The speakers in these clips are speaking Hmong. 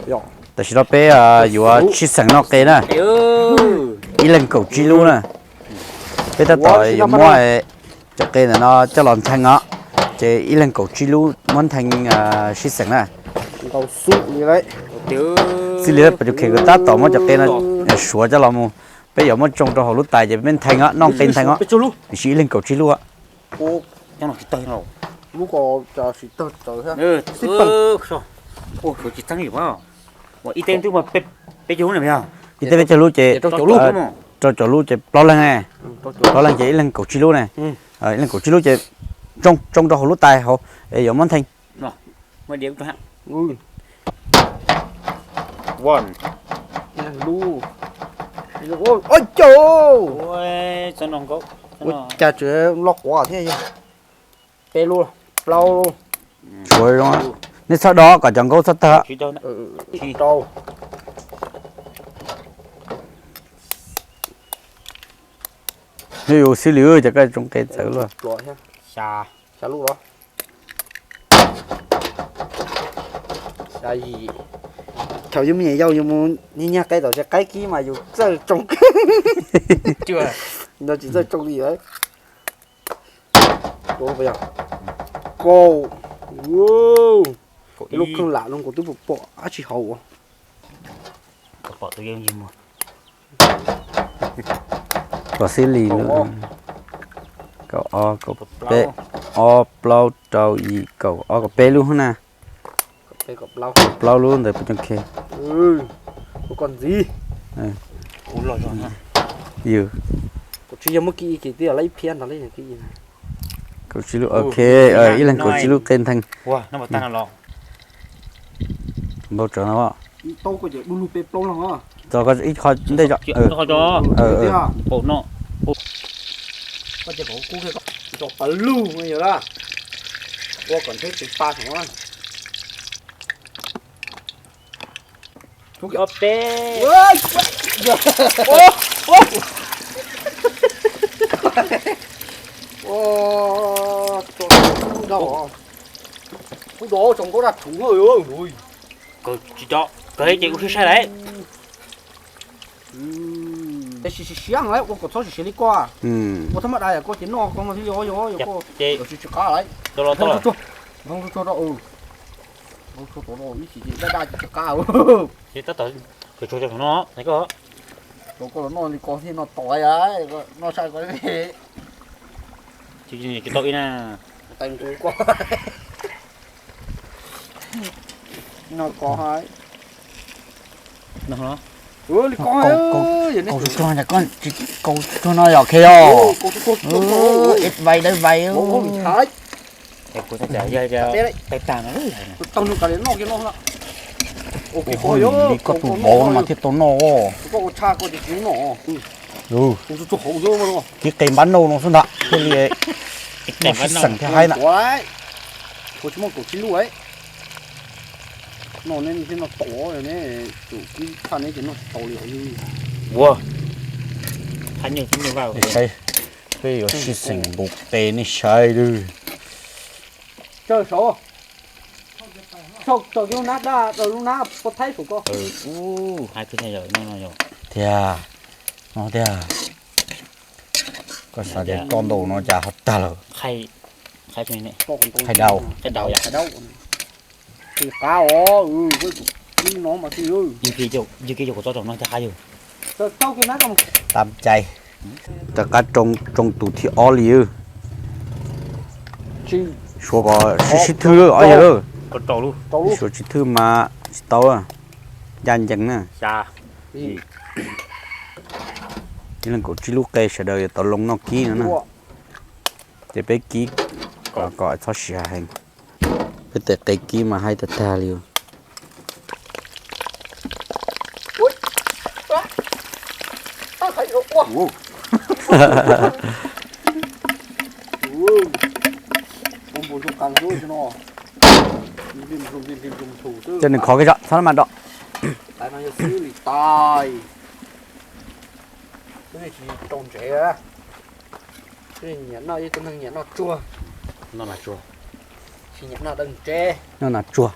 Tam sim no peb yuav sib xeem noj qe na, ib leeg kaum tsib lub na. Peb tab tom yuav muab cov qe ntawm no coj los ntheej os, ces ib leeg kaum tsib lub muab ntheej sib xeem na. Xws li pom tus kheej tab tom muab cov qe no suav coj los mus, peb yuav muab tsoo rau hauv lub tais ces peb ntheej os, noj qe ntheej os. Tiam sis ib leeg kaum tsib lub. Ib teb peb caug lub ces rau caum lub ces plaub leeg, plaub leeg ces ib leeg kaum tsib lub ne. Ib leeg kaum tsib lub ces tsoo, tsoo rau hauv lub tais hauv, yuav muab ntheej. Ua cas tseem loj quav thiab, peb lub, plaub lub. Suav zoo, nej txhob do kom cov nkauj txhob tawg. Rau. Yus xwb li cov koj tsoo qe txawv luaj. Xya lub los. Xya yim. Thaum yus me nyuam yaus yus mus nyiag nyiag qe tom tsev qaib kib mas yus txawj tsoo, no tsis txawj tsoo li. Kaum, ib lub kheej lam no kuv twb pom pom dab tsi hauv. Kom xwb li, kaum ob, kaum peb, ob plaub rau yim kaum ob, kaum peb lub na. Kaum plaub lub ntawd puas coob khe? Yog, kaum tsib lub, ok, ib leeg kaum tsib lub qe ntheej. Npau tsawv no, tso koj ib qho ntej tso. Ua kom ntheb tsis pa heev. Kub do tsoom nkauj daj rhuv. Kawg ces kuv siab sai lawm. Tab sis siab siab lawm, ua kom txhob siav siav li koj. Ua thab maj dais yam koj ces noj koj no thiaj li yog, yog koj tsis tsis qab lawm. Npau tsuag tsuag rau, npau tsuag tsuag rau, ib chim ces daj daj ces tsis qab. Tab tom tsuag tsuag no, koj los noj li koj thiaj noj tom, noj sai koj. Tsis tau ib na. Noj koj hais. Kaus tsuag tsuag no yom, khe yom. Ib vais dawb vais. Li koj tus vauv no mas thiaj tau noj. Kib qe npab nauj no xwb ntag thiaj li muaj sij xeem thiab haib ntag. Noj ne thiaj noj tau ne, tus kib thaj ne ces noj tsis tau li os. Ua, saib, peb yuav sij xeem nqus qe nej saib lawm. Tsaws saud, tsaws kiag lub nab daj, lub nab puas thaib saum ko. Tiag, no tiag. Koj xav tias koj ntau no cas ho tag lawm. Qhais dau. Qab os, no mas yog kev yog kom tso no cas qab yog. Tab cai. Rov qab tsoo tus thib ob li. Suav kom sib sib thwj ob yawg. Suav sib thwj mas tsis tau, ncaj ncees na. Ib leeg kaum tsib lub qe sawv daws yuav tau loo noj kib no na. Ces peb kib kom txhob siav heev. Peb tes qe kib mas haib tag tag li. Coj nws khov kiag tso, txhob mas do. Nyiam noj, ib tug neeg nyiam noj tsuag. Noj nas tsuag. Tsis nyiam noj dawb ntse. Noj nas tsuag.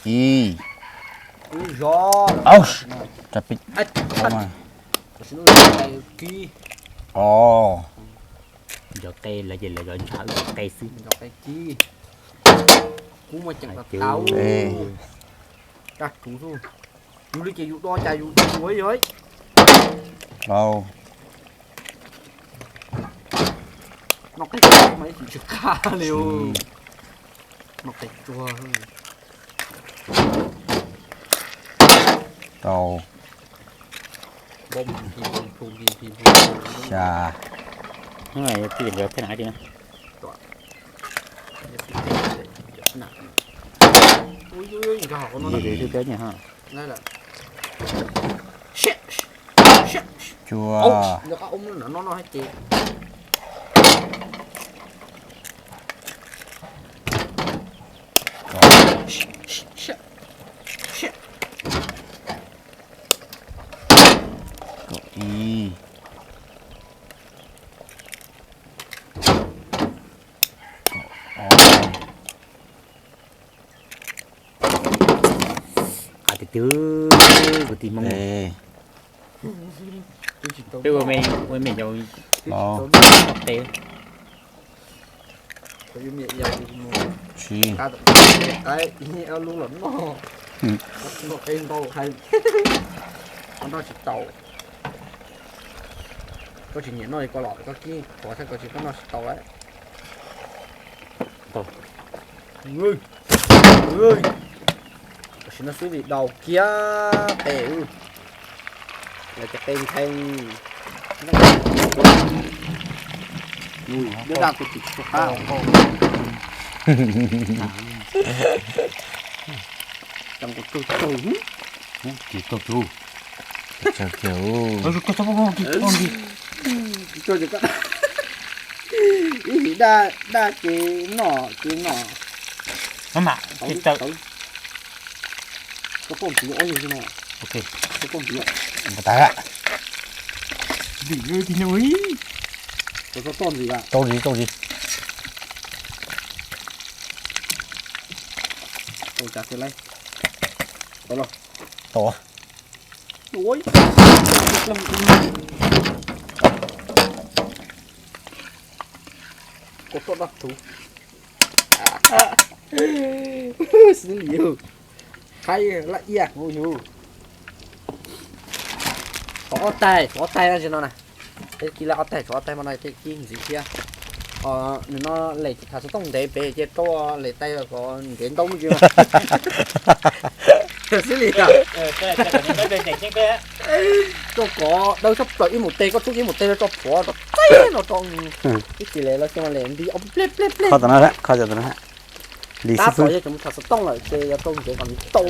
Ib. Zov. Au. Rau peb. Ai, tam sim no cov qe kib. Os. Cov qe lawv ces lawv zov ntshav, cov qe xwb. Cov qe kib. Kuv muaj ceem tau tau. Raj kuv xwb. Yus li ces yus do cas yus ua yog. Au. Noj qe tsuag mas ib tsis qab li. Noj qe tsuag. Rau. Xya. Hnub no tij nkawd pheej na dab tsi na. Cua. Kaum ib. Kaum ob. Qab tiag tiag, kwv tij Hmoob. Peb ua me, ua me nyuam qe. Tsib. Noj qe ntau hais, koj noj tsis tau. Koj tsis nyiam noj li ko los koj kib qhuav saib koj tsis, koj noj tsis tau lawm. Tam sim no xwb li dau kiag qe. Lawv cov qe nthe. Dab dab kuv tsis tshua qab. Tsis tau tus. Ib him daj daj ces noj ces noj. Koj tuaj ntxiv ob yug xwb no. Koj tuaj ntxiv. Mus tas. Dim tig nyuj ib. Koj tuaj ntxiv, tuaj ntxiv, tuaj ntxiv. Tau cas xwb lauj. Tau los. Tau. Koj tuaj dab tug. Xwb li yug. Qhaib laj iaj kuv yug. Tshuav ob taig, tshuav ob taig no tsis no na. Peb kib laj ob taig, tshuav ob taig mas no thiaj kib ntxiv thiab. Nws no lem tsis tham xov tooj ntev pem ces rau lem taig kom ntev ntaub me ntsis. Xwb li. Rau kom dawb sab plaws ib mus teg, koj tsub ib mus teg rau tso phuav rau txaib no rau. Ib tsis lem los xyoo lem nti ob pleb pleb pleb. Kho tom no, kho tom no. Li tab tom yog tseem mus tham xov tooj lawm ces yog rau ntsev kom nws tau.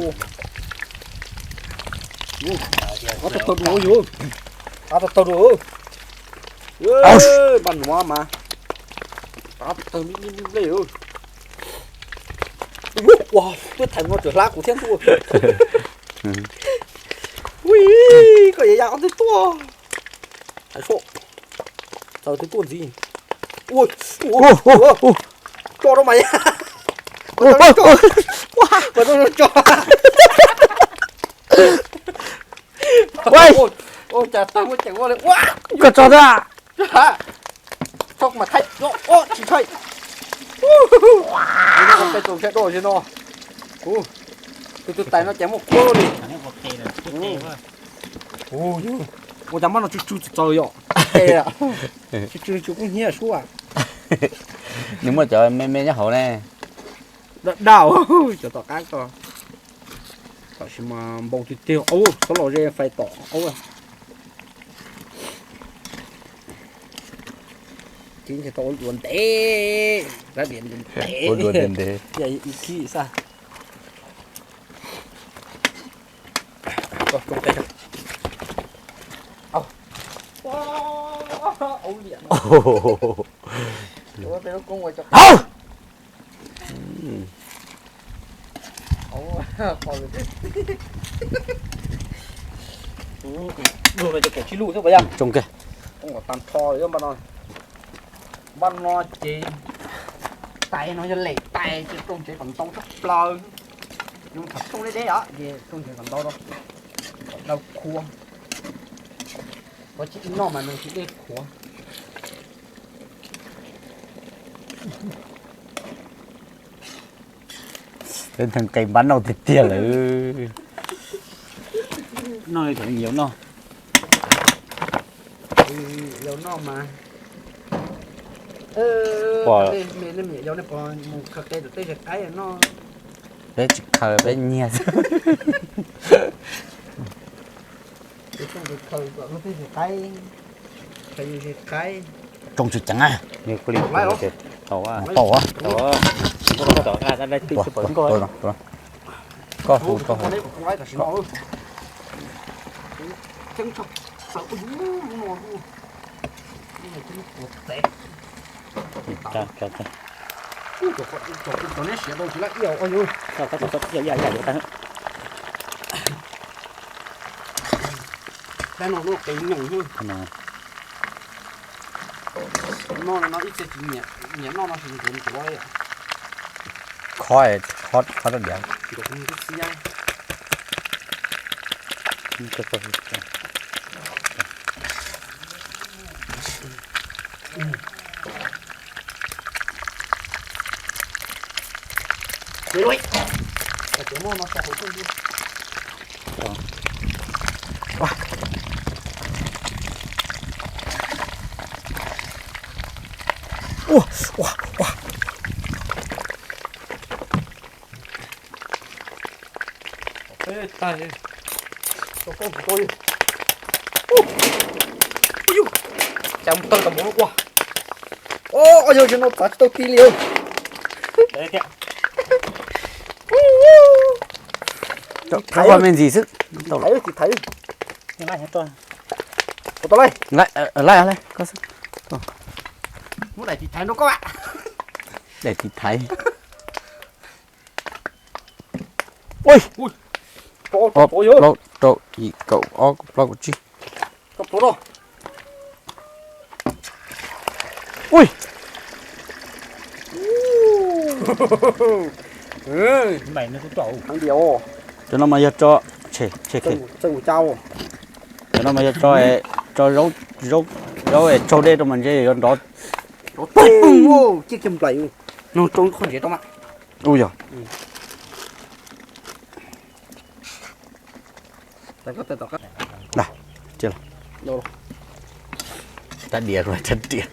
Ob tau tau dua yus. Ob tau tau dua. Npaj nuav mas. Tab tau nplej. Ua, twb thaiv no tseem hlab kuv thiab ntuj. Ui, koj yuav ya ob tug tuaj. Hais soj. Txawm twb tuaj ntxiv. Ua, ua, ua, tso rau mas ya. Ua, ua, ua, tso. Ua cas tag muaj ceem ua li ua. Koj tso tag. Tso mas thaij, ua tsis thaij. Peb tau sab doj zim no. Tus tus tais no ces muaj kuab li. Ua cas mab no tsw tsw txaws yom. Tsw tsw tsw kub hnyiab sub. Nws muaj cov me me nyob hauv ne. Daj daj, cov tom qab ko. Tam sim mas npau tiag tiag, aub, xob los ze fais tom aub. Kib ntshe tau ua dua ntev, rab diav ntev ntev. Ua dua ntev ntev. Ib kib xwb. Aub, aub liam no. Aub! Lug no ces kaum tsib lub xwb puas yog? Tsoo kiag. Poob kom tag nrho li npaj no. Npaj no ces tais no yog lem tais ces rau ntsev kom ntau tshaj plaws. Nws thaum xyoob deb deb os, ces xyoob ntawd kom ntau rau, kom dau qhuav. Koj tsis noj mas nws tsis dej qhuav. Peb nqe npab noj tiag tiag lawm. Noj li thaum me nyuam noj. Yau noj mas. Pom me nyuam yau nej puas mus khaws qe tom tej zes qaib noj? Peb tsis khaws, peb nyiag xwb. Peb tsis khaws tom tej zes qaib, khaws zes qaib. Tsoo tsis ceev a. Tau, tau. Koj hu rau. Cov neb siav tau tsis laj iaj ua yus. Dab no lub qe nyoos xwb. No no ib txhia tsis nyiam, nyiam noj no tsis ntuav ntuav li. Khob, khob, khob rau diav. Ntuav kuv mus tib txhia. Ua, ua, ua. Cas mus tawg tau npaum no ua. Yog no txav tsis tau ti li. Thaiv me ntsis xwb. Thaiv, thaiv. Ua tau lawm. Lawm, lawm, lawm. Muab daim tiv thaiv rau koj. Daim tiv thaiv. Ui, plaub rau yim kaum ob plaub kaum tsib. Ui. Cov no mas yog tso, tshem, tshem, tshem. Cov no mas yog tso, tso zaub, zaub, zaub es tsaug dej rau mas ntshe yuav nrov. Nug rau qhov ntsev tau mas. Ub yog. Tab diav, tab diav.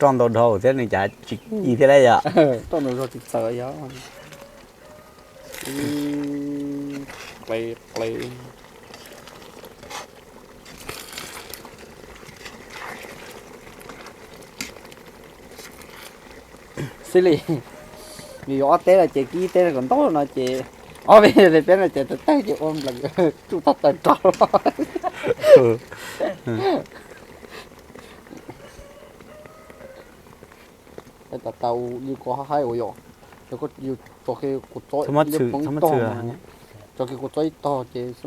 Thaum roj ntau dhau thiab nws cas tsis ci thiab lauj yom. Roj ntau zog tsis txawv yog. Ple ple. Xws li yus yuav ob teb no ces kib teb no kom ntau no ces ob peb peb no ces tawg tawg ces ua nplees tsuj tag taw rog. Tau tau li ko haib ua yom. Yus tso kiag kuv txob ib tog, tso kiag kuv txob ib tog ces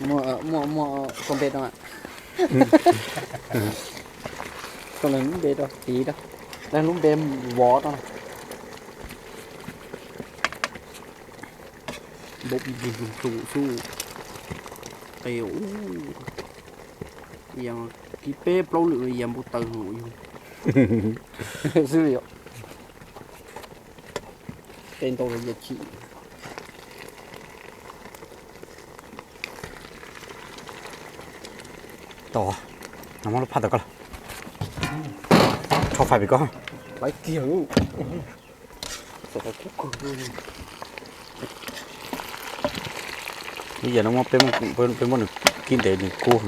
muaj, muaj koj npe rau, koj lub npe rau, tiv rau, lub npe vov rau. Npau tus xwb. Qe ub, yog kib peb plaub lwm no yog npau taws no yog xwb li os. Qe ntau los yog chim. Tau, no muab lub phaj tau koj los. Rho fais pem koj. Ib yam no muab peb muab nws kib ntev nws kub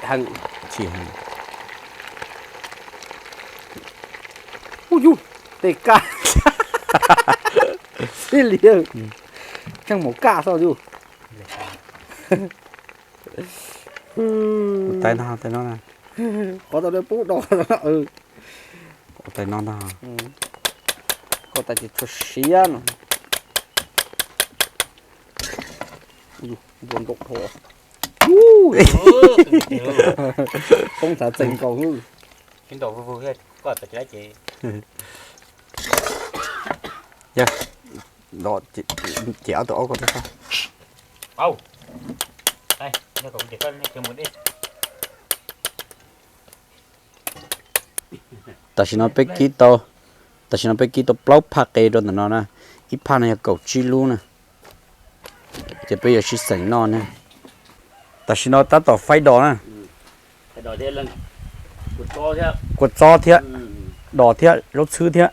heev. Chim heev. Ub yus, tej kaj xib li, tseej maum kaj xwb yus. Tais no, tais no na. Qhov tau pub do. Ua tais no ntag. Ua tais tsis tshua siab no. Ntua nkaum dhau. Poob txhav txeeg nkaus. Yog, ces ob tug aub ko. Tam sim no peb kib tau, tam sim no peb kib tau plaub phaj qe rau ntawm no na. Ib phaj no yog kaum tsib lub na. Ces peb yuav sib xeem noj na. Tam sim no tab tom faib dos na. Kua txob thiab, dos thiab, zaub txhwb thiab.